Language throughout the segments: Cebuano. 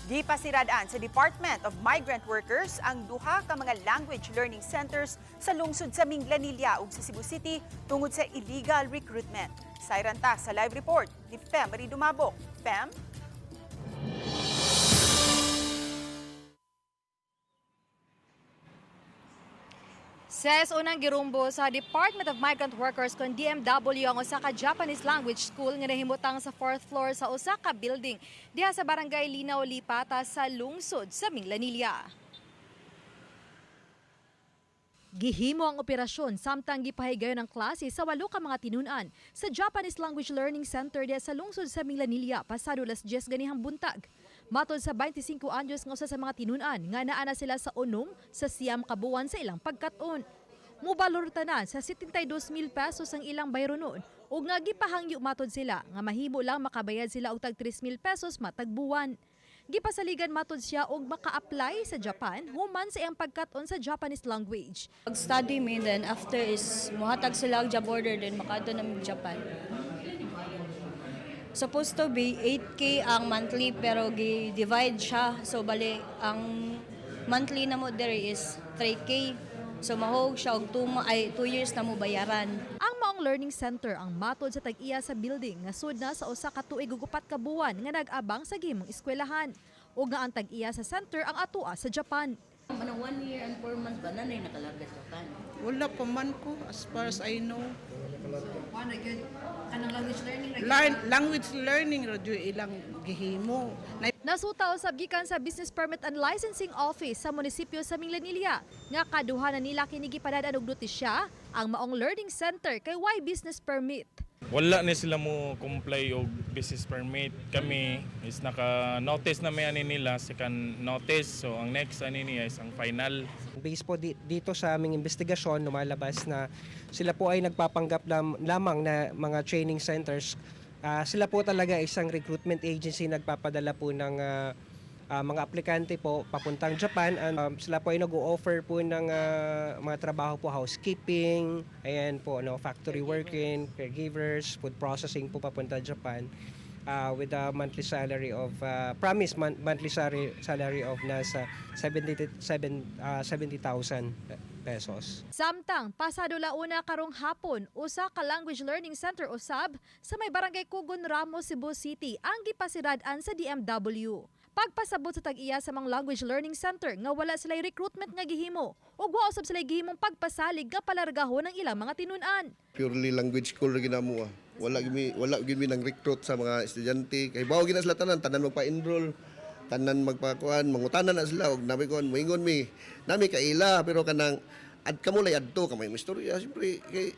Gipasirad-an sa Department of Migrant Workers ang duha ka mga language learning centers sa lungsod sa Minglanilla ug sa Cebu City tungod sa illegal recruitment. Sayran ta sa live report ni Fem Marie Dumabok. Fem? Ses unang girumbo sa Department of Migrant Workers kon DMW ang usa ka Japanese language school nga nahimutang sa fourth floor sa usa ka building diha sa Barangay Linaw Lipata sa lungsod sa Minglanilla. Gihimo ang operasyon samtang gipahigayon ang klase sa walo ka mga tinun-an sa Japanese Language Learning Center diha sa lungsod sa Minglanilla pasado alas 10 ganihang buntag. Matod sa 25 anyos nga usa sa mga tinun-an nga naa na sila sa 6 sa 9 ka buwan sa ilang pagkat-on. Mubalor tanan sa 72,000 pesos ang ilang bayronon ug nga gipahangyo matod sila nga mahimo lang makabayad sila og tag 3,000 pesos matag buwan. Gipasaligan matod siya og maka-apply sa Japan human sa iyang pagkat-on sa Japanese language. Pag-study me, then after is muhatag sila og job order, then makaadto na mig Japan. Supposed to be 8K ang monthly pero gi-divide siya. So bali ang monthly na mo there is 3K. So mahog siya og 2 ay 2 years na mo bayaran. Ang maong learning center ang matod sa tag-iya sa building nga sud na sa usa ka tuig ug 4 ka buwan nga nag-abang sa gihimong eskwelahan ug nga ang tag-iya sa center ang atua sa Japan. Ano, 1 year and 4 months ba na na nakalarga sa Japan? Wala pa man ko, as far as I know. Language learning ra jud ilang gihimo. Nasuta usab gikan sa Business Permit and Licensing Office sa munisipyo sa Minglanilla nga kaduha na nila kini gipadad-an og notisya ang maong learning center kay way business permit. Wala ni sila mo comply og business permit. Kami is naka-notice na may ani nila, second notice. So ang next ani niya is ang final. Based po dito sa aming investigasyon, lumalabas na sila po ay nagpapanggap lamang na mga training centers. Sila po talaga isang recruitment agency, nagpapadala po ng mga aplikante po papuntang Japan. And sila po ay nag-o-offer po ng mga trabaho po, housekeeping, ayan po, no, factory working, caregivers, food processing po papunta Japan. With a monthly salary of promise monthly salary of nasa 77 70,000 pesos. Samtang pasado launa karong hapon, usa ka language learning center usab sa may Barangay Kugon Ramos, Cebu City ang gipasirad-an sa DMW. Pagpasabot sa tag-iya sa mga language learning center nga wala sila'y recruitment nga gihimo ug wa usab sila'y gihimong pagpasalig nga palargahon ang ilang mga tinun-an. Purely language school ra ginamo ah. Wala gid mi nang recruit sa mga estudyante kay bawo gina sila tanan tanan magpa-enroll, tanan magpakuan, mangutana na sila og nami kuan, moingon mi nami kaila, pero kanang ad kamo lay adto kamay mo istorya siyempre kay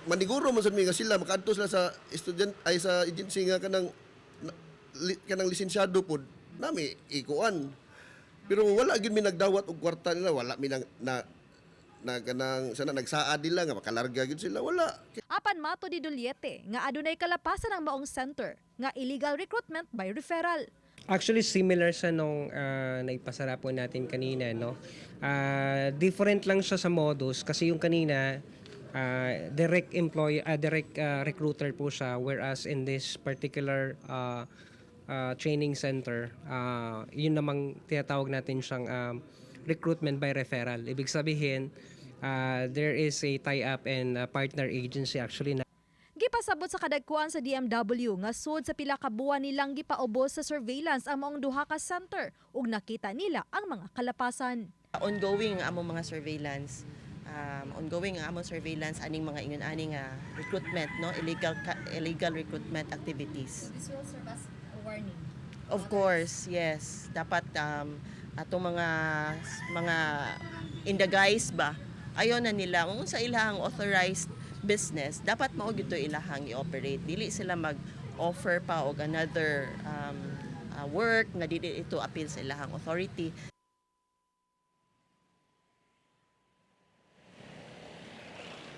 maniguro man sad mi nga sila makaadto sila sa student ay sa agency nga kanang kanang lisensyado pod nami ikuan, pero wala gid mi nagdawat og kwarta nila, wala mi nang na na kanang sana nagsaad nila nga makalarga gid sila, wala. Apan mato di Duliete nga adunay kalapasan ang maong center nga illegal recruitment by referral. Actually, similar sa nung naipasara po natin kanina, no? Different lang siya sa modus kasi yung kanina, direct employee, direct recruiter po siya, whereas in this particular training center, yun namang tinatawag natin siyang recruitment by referral. Ibig sabihin, there is a tie-up and partner agency actually na Gipasabot sa kadagkuan sa DMW nga sud sa pila ka buwan nilang gipaubos sa surveillance ang maong duha ka center ug nakita nila ang mga kalapasan. Ongoing ang among mga surveillance, ongoing ang among surveillance aning mga ingon ani nga recruitment, no, illegal recruitment activities. This will serve as a warning. Of course, yes, dapat atong mga in the guise ba, ayo na nila kung sa ilahang authorized business, dapat mao gyud to ilahang i-operate, dili sila mag offer pa og another work nga dili ito appeal sa ilahang authority.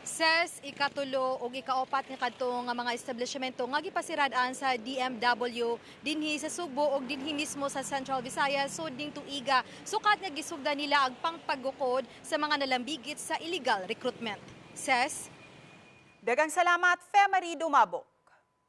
Ses 3 ug 4 nga kadto nga mga establishmento nga gipasirad-an sa DMW dinhi sa Sugbo ug dinhi mismo sa Central Visayas sud ning tuiga sukat nga gisugdan nila ang pangpagukod sa mga nalambigit sa illegal recruitment. Ses. Daghang salamat, Fe Marie Dumabok.